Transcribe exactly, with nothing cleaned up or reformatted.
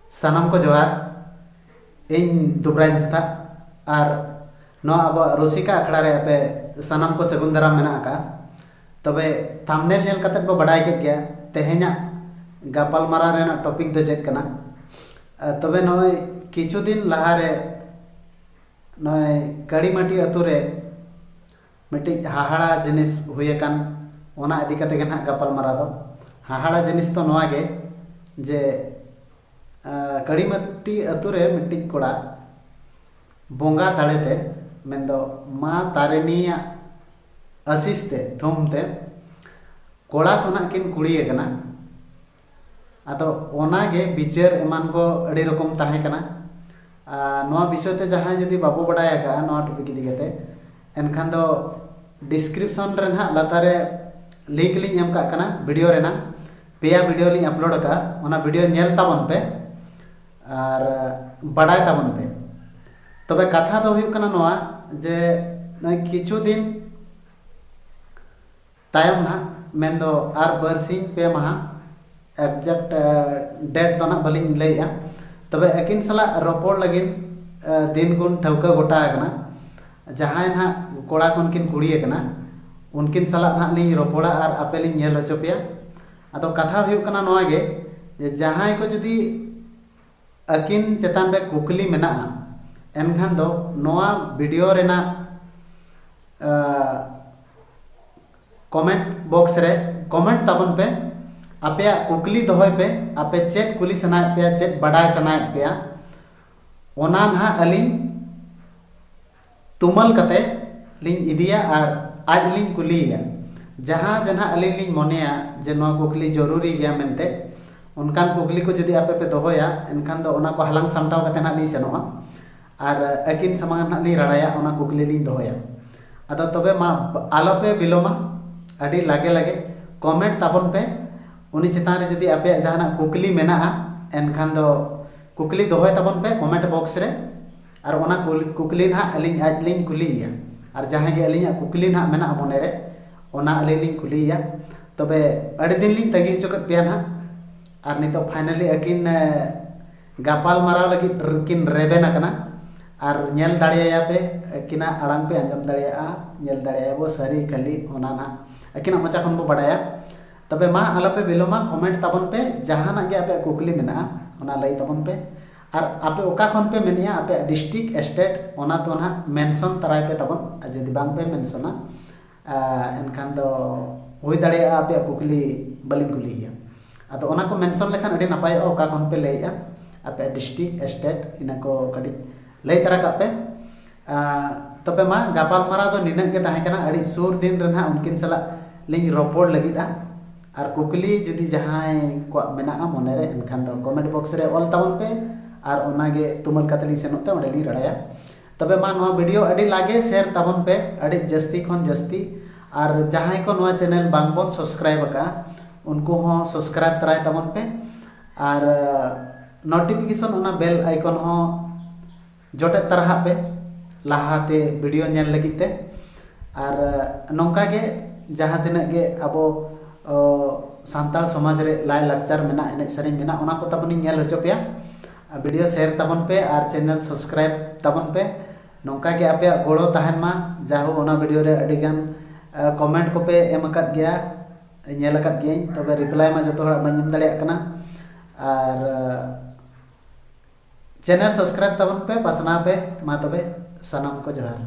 ᱥᱟᱱᱟᱢ ᱠᱚ ᱡᱚᱦᱟᱨ᱾ ᱤᱧ ᱫᱩᱵᱨᱟᱡᱽ ᱦᱟᱸᱥᱫᱟ᱾ ᱟᱨ ᱱᱚᱣᱟ ᱟᱵᱚᱣᱟᱜ ᱨᱩᱥᱤᱠᱟ ᱟᱠᱷᱲᱟ ᱨᱮ ᱟᱯᱮ ᱥᱟᱱᱟᱢ ᱠᱚ ᱥᱟᱹᱜᱩᱱ ᱫᱟᱨᱟᱢ ᱢᱮᱱᱟᱜ ᱟᱠᱟᱫᱼᱟ᱾ ᱛᱚᱵᱮ, ᱛᱷᱟᱢᱵᱱᱮᱞ ᱧᱮᱞ ᱠᱟᱛᱮᱫ ᱵᱚ ᱵᱟᱰᱟᱭ ᱠᱮᱫ ᱜᱮᱭᱟ ᱛᱮᱦᱮᱧᱟᱜ ᱜᱟᱯᱟᱞᱢᱟᱨᱟᱣ ᱨᱮᱱᱟᱜ ᱴᱚᱯᱤᱠ ᱫᱚ ᱪᱮᱫ ᱠᱟᱱᱟ᱾ ᱟᱨ ᱛᱚᱵᱮ, ᱱᱚᱜᱼᱚᱭ ᱠᱤᱪᱷᱩ ᱫᱤᱱ ᱞᱟᱦᱟᱨᱮ ᱱᱚᱜᱼᱚᱭ ᱠᱟᱹᱲᱤᱢᱟᱹᱴᱤ ᱟᱹᱛᱩ ᱨᱮ ᱢᱤᱫᱴᱤᱡ ᱦᱟᱦᱟᱲᱟ ᱡᱤᱱᱤᱥ ᱦᱩᱭ ᱟᱠᱟᱱ, ᱚᱱᱟ ᱤᱫᱤ ᱠᱟᱛᱮ ᱜᱮ ᱱᱟᱦᱟᱜ ᱜᱟᱯᱟᱞᱢᱟᱨᱟᱣ ᱫᱚ᱾ ᱦᱟᱦᱟᱲᱟ ᱡᱤᱱᱤᱥ ᱫᱚ ᱱᱚᱣᱟ ᱜᱮ ᱡᱮ, ᱟᱸ, ᱠᱟᱹᱲᱤᱢᱟᱹᱴᱤ ᱟᱹᱛᱩ ᱨᱮ ᱢᱤᱫᱴᱤᱡ ᱠᱚᱲᱟ ᱵᱚᱸᱜᱟ ᱫᱟᱲᱮ ᱛᱮ, ᱢᱮᱱᱫᱚ ᱢᱟ ᱛᱟᱨᱤᱱᱤᱭᱟᱜ ᱟᱥᱤᱥ ᱛᱮ, ᱛᱷᱩᱢ ᱛᱮ ᱠᱚᱲᱟ ᱠᱷᱚᱱᱟᱜ ᱠᱤᱱ ᱠᱩᱲᱤ ᱟᱠᱟᱱᱟ᱾ ᱟᱫᱚ ᱚᱱᱟ ᱜᱮ ᱵᱤᱪᱟᱹᱨ ᱮᱢᱟᱱ ᱠᱚ ᱟᱹᱰᱤ ᱨᱚᱠᱚᱢ ᱛᱟᱦᱮᱸ ᱠᱟᱱᱟ᱾ ᱟᱨ ᱱᱚᱣᱟ ᱵᱤᱥᱚᱭ ᱛᱮ ᱡᱟᱦᱟᱸᱭ ᱡᱩᱫᱤ ᱵᱟᱵᱚ ᱵᱟᱰᱟᱭ ᱟᱠᱟᱫᱼᱟ ᱱᱚᱣᱟ ᱴᱚᱯᱤᱠ ᱤᱫᱤ ᱠᱟᱛᱮ, ᱮᱱᱠᱷᱟᱱ ᱫᱚ ᱰᱤᱥᱠᱨᱤᱯᱥᱚᱱ ᱨᱮ ᱱᱟᱦᱟᱜ ᱞᱟᱛᱟᱨ ᱨᱮ ᱞᱤᱝᱠ ᱞᱤᱧ ᱮᱢ ᱠᱟᱜ ᱠᱟᱱᱟ ᱵᱷᱤᱰᱤᱭᱳ ᱨᱮᱱᱟᱜ᱾ ᱯᱮᱭᱟ ᱵᱷᱤᱰᱤᱭᱳ ᱞᱤᱧ ᱟᱯᱞᱳᱰ ᱟᱠᱟᱫᱼᱟ, ᱚᱱᱟ ᱵᱷᱤᱰᱤᱭᱳ ᱧᱮᱞ ᱛᱟᱵᱚᱱ ᱯᱮ ᱟᱨ ᱵᱟᱰᱟᱭ ᱛᱟᱵᱚᱱ ᱯᱮ᱾ ᱛᱚᱵᱮ, ᱠᱟᱛᱷᱟ ᱫᱚ ᱦᱩᱭᱩᱜ ᱠᱟᱱᱟ ᱱᱚᱣᱟ ᱡᱮ, ᱱᱚᱜᱼᱚᱭ ᱠᱤᱪᱷᱩ ᱫᱤᱱ ᱛᱟᱭᱚᱢ ᱱᱟᱦᱟᱜ, ᱢᱮᱱᱫᱚ ᱟᱨ ᱵᱟᱨᱥᱤᱧ ᱯᱮ ᱢᱟᱦᱟ, exact, ᱮ, date ᱫᱚ ᱱᱟᱦᱟᱜ ᱵᱟᱹᱞᱤᱧ ᱞᱟᱹᱭᱮᱜᱼᱟ᱾ ᱛᱚᱵᱮ, ᱟᱹᱠᱤᱱ ᱥᱟᱞᱟᱜ ᱨᱚᱯᱚᱲ ᱞᱟᱹᱜᱤᱫ, ᱮ, ᱫᱤᱱ ᱜᱩᱱ ᱴᱷᱟᱹᱣᱠᱟᱹ ᱜᱚᱴᱟ ᱟᱠᱟᱱᱟ᱾ ᱡᱟᱦᱟᱸᱭ ᱱᱟᱦᱟᱜ ᱠᱚᱲᱟ ᱠᱷᱚᱱ ᱠᱤᱱ ᱠᱩᱲᱤ ᱟᱠᱟᱱᱟ, ᱩᱱᱠᱤᱱ ᱥᱟᱞᱟᱜ ᱱᱟᱦᱟᱜ ᱞᱤᱧ ᱨᱚᱯᱚᱲᱟ ᱟᱨ ᱟᱯᱮ ᱞᱤᱧ ᱧᱮᱞ ᱦᱚᱪᱚ ᱯᱮᱭᱟ᱾ ᱟᱫᱚ ᱠᱟᱛᱷᱟ ᱦᱩᱭᱩᱜ ᱠᱟᱱᱟ ᱱᱚᱣᱟ ᱜᱮ ᱡᱮ, ᱡᱟᱦᱟᱸᱭ ᱠᱚ ᱡᱩᱫᱤ ᱟᱹᱠᱤᱱ ᱪᱮᱛᱟᱱ ᱨᱮ ᱠᱩᱠᱞᱤ ᱢᱮᱱᱟᱜᱼᱟ, ᱮᱱᱠᱷᱟᱱ ᱫᱚ ᱱᱚᱣᱟ ᱵᱷᱤᱰᱤᱭᱳ ᱨᱮᱱᱟᱜ, ᱟ, ᱠᱚᱢᱮᱱᱴ ᱵᱚᱠᱥ ᱨᱮ ᱠᱚᱢᱮᱱᱴ ᱛᱟᱵᱚᱱ ᱯᱮ᱾ ᱟᱯᱮᱭᱟᱜ ᱠᱩᱠᱞᱤ ᱫᱚᱦᱚᱭ ᱯᱮ, ᱟᱯᱮ ᱪᱮᱫ ᱠᱩᱞᱤ ᱥᱟᱱᱟᱭᱮᱫ ᱯᱮᱭᱟ, ᱪᱮᱫ ᱵᱟᱰᱟᱭ ᱥᱟᱱᱟᱭᱮᱫ ᱯᱮᱭᱟ, ᱚᱱᱟ ᱱᱟᱦᱟᱜ ᱟᱹᱞᱤᱧ ᱛᱩᱢᱟᱹᱞ ᱠᱟᱛᱮ ᱞᱤᱧ ᱤᱫᱤᱭᱟ ᱟᱨ ᱟᱡ ᱞᱤᱧ ᱠᱩᱞᱤᱭᱮᱭᱟ᱾ ᱡᱟᱦᱟᱸ ᱡᱟᱦᱟᱸ ᱟᱹᱞᱤᱧ ᱞᱤᱧ ᱢᱚᱱᱮᱭᱟ ᱡᱮ ᱱᱚᱣᱟ ᱠᱩᱠᱞᱤ ᱡᱚᱨᱩᱨᱤ ᱜᱮᱭᱟ ᱢᱮᱱᱛᱮ, ᱚᱱᱠᱟᱱ ᱠᱩᱠᱞᱤ ᱠᱚ ᱡᱩᱫᱤ ᱟᱯᱮ ᱯᱮ ᱫᱚᱦᱚᱭᱟ, ᱮᱱᱠᱷᱟᱱ ᱫᱚ ᱚᱱᱟ ᱠᱚ ᱦᱟᱞᱟᱝ ᱥᱟᱢᱴᱟᱣ ᱠᱟᱛᱮ ᱱᱟᱦᱟᱜ ᱞᱤᱧ ᱥᱮᱱᱚᱜᱼᱟ ᱟᱨ ᱟᱹᱠᱤᱱ ᱥᱟᱢᱟᱝ ᱨᱮ ᱱᱟᱦᱟᱜ ᱞᱤᱧ ᱨᱟᱲᱟᱭᱟ, ᱚᱱᱟ ᱠᱩᱠᱞᱤ ᱞᱤᱧ ᱫᱚᱦᱚᱭᱟ᱾ ᱟᱫᱚ ᱛᱚᱵᱮ ᱢᱟ, ᱟᱞᱚᱯᱮ ᱵᱤᱞᱚᱢᱟ, ᱟᱹᱰᱤ ᱞᱟᱜᱮ ᱞᱟᱜᱮ ᱠᱚᱢᱮᱱᱴ ᱛᱟᱵᱚᱱ ᱯᱮ᱾ ᱩᱱᱤ ᱪᱮᱛᱟᱱ ᱨᱮ ᱡᱩᱫᱤ ᱟᱯᱮᱭᱟᱜ ᱡᱟᱦᱟᱱᱟᱜ ᱠᱩᱠᱞᱤ ᱢᱮᱱᱟᱜᱼᱟ, ᱮᱱᱠᱷᱟᱱ ᱫᱚ ᱠᱩᱠᱞᱤ ᱫᱚᱦᱚᱭ ᱛᱟᱵᱚᱱ ᱯᱮ ᱠᱚᱢᱮᱱᱴ ᱵᱚᱠᱥ ᱨᱮ᱾ ᱟᱨ ᱚᱱᱟ ᱠᱩᱞ-, ᱠᱩᱠᱞᱤ ᱱᱟᱦᱟᱜ ᱟᱹᱞᱤᱧ ᱟᱡ ᱞᱤᱧ ᱠᱩᱞᱤᱭᱮᱭᱟ᱾ ᱟᱨ ᱡᱟᱦᱟᱸᱭ ᱜᱮ ᱟᱹᱞᱤᱧᱟᱜ ᱠᱩᱠᱞᱤ ᱱᱟᱦᱟᱜ ᱢᱮᱱᱟᱜᱼᱟ ᱢᱚᱱᱮ ᱨᱮ, ᱚᱱᱟ ᱟᱹᱞᱤᱧ ᱞᱤᱧ ᱠᱩᱞᱤᱭᱮᱭᱟ᱾ ᱛᱚᱵᱮ, ᱟᱹᱰᱤ ᱫᱤᱱ ᱞᱤᱧ ᱛᱟᱺᱜᱤ ᱦᱚᱪᱚ ᱠᱮᱫ ᱯᱮᱭᱟ ᱱᱟᱦᱟᱜ᱾ ᱟᱨ ᱱᱤᱛᱚᱜ finally ᱟᱹᱠᱤᱱ, ᱮ, ᱜᱟᱯᱟᱞ ᱢᱟᱨᱟᱣ ᱞᱟᱹᱜᱤᱫ ᱠᱤᱱ ᱨᱮᱵᱮᱱ ᱟᱠᱟᱱᱟ᱾ ᱟᱨ ᱧᱮᱞ ᱫᱟᱲᱮᱭᱟᱭᱟ ᱯᱮ, ᱟᱹᱠᱤᱱᱟᱜ ᱟᱲᱟᱝ ᱯᱮ ᱟᱸᱡᱚᱢ ᱫᱟᱲᱮᱭᱟᱜᱼᱟ, ᱧᱮᱞ ᱫᱟᱲᱮᱭᱟᱭᱟ ᱵᱚ ᱥᱟᱹᱨᱤ ᱠᱷᱟᱹᱞᱤ, ᱚᱱᱟ ᱱᱟᱦᱟᱜ ᱟᱹᱠᱤᱱᱟᱜ ᱢᱚᱪᱟ ᱠᱷᱚᱱ ᱵᱚ ᱵᱟᱰᱟᱭᱟ᱾ ᱛᱚᱵᱮ ᱢᱟ ᱟᱞᱚᱯᱮ ᱵᱤᱞᱚᱢᱟ, ᱠᱚᱢᱮᱱᱴ ᱛᱟᱵᱚᱱ ᱯᱮ, ᱡᱟᱦᱟᱱᱟᱜ ᱜᱮ ᱟᱯᱮᱭᱟᱜ ᱠᱩᱠᱞᱤ ᱢᱮᱱᱟᱜᱼᱟ ᱚᱱᱟ ᱞᱟᱹᱭ ᱛᱟᱵᱚᱱ ᱯᱮ᱾ ᱟᱨ ᱟᱯᱮ ᱚᱠᱟ ᱠᱷᱚᱱ ᱯᱮ ᱢᱮᱱᱮᱜᱼᱟ, ᱟᱯᱮᱭᱟᱜ ᱰᱤᱥᱴᱨᱤᱠᱴ, ᱥᱴᱮᱴ, ᱚᱱᱟ ᱫᱚ ᱱᱟᱦᱟᱜ ᱢᱮᱱᱥᱚᱱ ᱛᱟᱨᱟᱭ ᱯᱮ ᱛᱟᱵᱚᱱ᱾ ᱟᱨ ᱡᱩᱫᱤ ᱵᱟᱝ ᱯᱮ ᱢᱮᱱᱥᱚᱱᱟ, ᱟᱨ ᱮᱱᱠᱷᱟᱱ ᱫᱚ ᱦᱩᱭ ᱫᱟᱲᱮᱭᱟᱜᱼᱟ ᱟᱯᱮᱭᱟᱜ ᱠᱩᱠᱞᱤ ᱵᱟᱹᱞᱤᱧ ᱠᱩᱞᱤᱭᱮᱭᱟ᱾ ᱟᱫᱚ ᱚᱱᱟ ᱠᱚ ᱢᱮᱱᱥᱚᱱ ᱞᱮᱠᱷᱟᱱ ᱟᱹᱰᱤ ᱱᱟᱯᱟᱭᱚᱜᱼᱟ, ᱚᱠᱟ ᱠᱷᱚᱱ ᱯᱮ ᱞᱟᱹᱭᱮᱜᱼᱟ, ᱟᱯᱮᱭᱟᱜ ᱰᱤᱥᱴᱨᱤᱠᱴ, ᱥᱴᱮᱴ, ᱤᱱᱟᱹ ᱠᱚ ᱠᱟᱹᱴᱤᱡ ᱞᱟᱹᱭ ᱛᱟᱨᱟ ᱠᱟᱜ ᱯᱮ᱾ ᱟᱨ ᱛᱚᱵᱮ ᱢᱟ, ᱜᱟᱯᱟᱞᱢᱟᱨᱟᱣ ᱫᱚ ᱱᱤᱱᱟᱹᱜ ᱜᱮ ᱛᱟᱦᱮᱸ ᱠᱟᱱᱟ᱾ ᱟᱹᱰᱤ ᱥᱩᱨ ᱫᱤᱱ ᱨᱮ ᱱᱟᱦᱟᱜ ᱩᱱᱠᱤᱱ ᱥᱟᱞᱟᱜ ᱞᱤᱧ ᱨᱚᱯᱚᱲ ᱞᱟᱹᱜᱤᱫᱼᱟ᱾ ᱟᱨ ᱠᱩᱠᱞᱤ ᱡᱩᱫᱤ ᱡᱟᱦᱟᱸᱭ ᱠᱚᱣᱟᱜ ᱢᱮᱱᱟᱜᱼᱟ ᱢᱚᱱᱮᱨᱮ, ᱮᱱᱠᱷᱟᱱ ᱫᱚ ᱠᱚᱢᱮᱱᱴ ᱵᱚᱠᱥ ᱨᱮ ᱚᱞ ᱛᱟᱵᱚᱱ ᱯᱮ, ᱟᱨ ᱚᱱᱟᱜᱮ ᱛᱩᱢᱟᱹᱞ ᱠᱟᱛᱮ ᱞᱤᱧ ᱥᱮᱱᱚᱜ ᱛᱮ ᱚᱸᱰᱮ ᱞᱤᱧ ᱨᱟᱲᱟᱭᱟ᱾ ᱛᱚᱵᱮ ᱢᱟ, ᱱᱚᱣᱟ ᱵᱷᱤᱰᱤᱭᱳ ᱟᱹᱰᱤ ᱞᱟᱜᱮ ᱥᱮᱭᱟᱨ ᱛᱟᱵᱚᱱ ᱯᱮ, ᱟᱹᱰᱤ ᱡᱟᱹᱥᱛᱤ ᱠᱷᱚᱱ ᱡᱟᱹᱥᱛᱤ᱾ ᱟᱨ ᱡᱟᱦᱟᱸᱭ ᱠᱚ ᱱᱚᱣᱟ ᱪᱮᱱᱮᱞ ᱵᱟᱝ ᱵᱚᱱ ᱥᱟᱵᱥᱠᱨᱟᱭᱤᱵ ᱟᱠᱟᱫᱼᱟ, ᱩᱱᱠᱩ ᱦᱚᱸ ᱥᱟᱵᱥᱠᱨᱟᱭᱤᱵ ᱛᱟᱨᱟᱭ ᱛᱟᱵᱚᱱ ᱯᱮ᱾ ᱟᱨ ᱱᱳᱴᱤᱯᱷᱤᱠᱮᱥᱚᱱ, ᱚᱱᱟ ᱵᱮᱞ ᱟᱭᱠᱚᱱ ᱦᱚᱸ ᱡᱚᱴᱮᱫ ᱛᱟᱨᱟ ᱦᱟᱜ ᱯᱮ, ᱞᱟᱦᱟᱛᱮ ᱵᱷᱤᱰᱤᱭᱳ ᱧᱮᱞ ᱞᱟᱹᱜᱤᱫ ᱛᱮ᱾ ᱟᱨ ᱱᱚᱝᱠᱟ ᱜᱮ ᱡᱟᱦᱟᱸ ᱛᱤᱱᱟᱹᱜ ᱜᱮ ᱟᱵᱚ, ᱚ, ᱥᱟᱱᱛᱟᱲ ᱥᱚᱢᱟᱡᱽ ᱨᱮ ᱞᱟᱭ ᱞᱟᱠᱪᱟᱨ ᱢᱮᱱᱟᱜ, ᱮᱱᱮᱡ ᱥᱮᱨᱮᱧ ᱢᱮᱱᱟᱜ, ᱚᱱᱟ ᱠᱚ ᱛᱟᱵᱚᱱᱤᱧ ᱧᱮᱞ ᱦᱚᱪᱚ ᱯᱮᱭᱟ᱾ ᱟᱨ ᱵᱷᱤᱰᱤᱭᱳ ᱥᱮᱭᱟᱨ ᱛᱟᱵᱚᱱ ᱯᱮ ᱟᱨ ᱪᱮᱱᱮᱞ ᱥᱟᱵᱥᱠᱨᱟᱭᱤᱵ ᱛᱟᱵᱚᱱ ᱯᱮ᱾ ᱱᱚᱝᱠᱟ ᱜᱮ ᱟᱯᱮᱭᱟᱜ ᱜᱚᱲᱚ ᱛᱟᱦᱮᱱ ᱢᱟ᱾ ᱡᱟᱦᱳ, ᱚᱱᱟ ᱵᱷᱤᱰᱤᱭᱳ ᱨᱮ ᱟᱹᱰᱤ ᱜᱟᱱ, ᱟ, ᱠᱚᱢᱮᱱᱴ ᱠᱚᱯᱮ ᱮᱢ ᱟᱠᱟᱫ ᱜᱮᱭᱟ, ᱧᱮᱞ ᱟᱠᱟᱫ ᱜᱤᱭᱟᱹᱧ, ᱛᱚᱵᱮ ᱨᱤᱯᱞᱟᱭ ᱢᱟ ᱡᱚᱛᱚ ᱦᱚᱲᱟᱜ ᱵᱟᱹᱧ ᱮᱢ ᱫᱟᱲᱮᱭᱟᱜ ᱠᱟᱱᱟ᱾ ᱟᱨ, ᱟ, ᱪᱮᱱᱮᱞ ᱥᱟᱵᱥᱠᱨᱟᱭᱤᱵ ᱛᱟᱵᱚᱱ ᱯᱮ, ᱯᱟᱥᱱᱟᱣ ᱯᱮ᱾ ᱢᱟ ᱛᱚᱵᱮ, ᱥᱟᱱᱟᱢ ᱠᱚ ᱡᱚᱦᱟᱨ᱾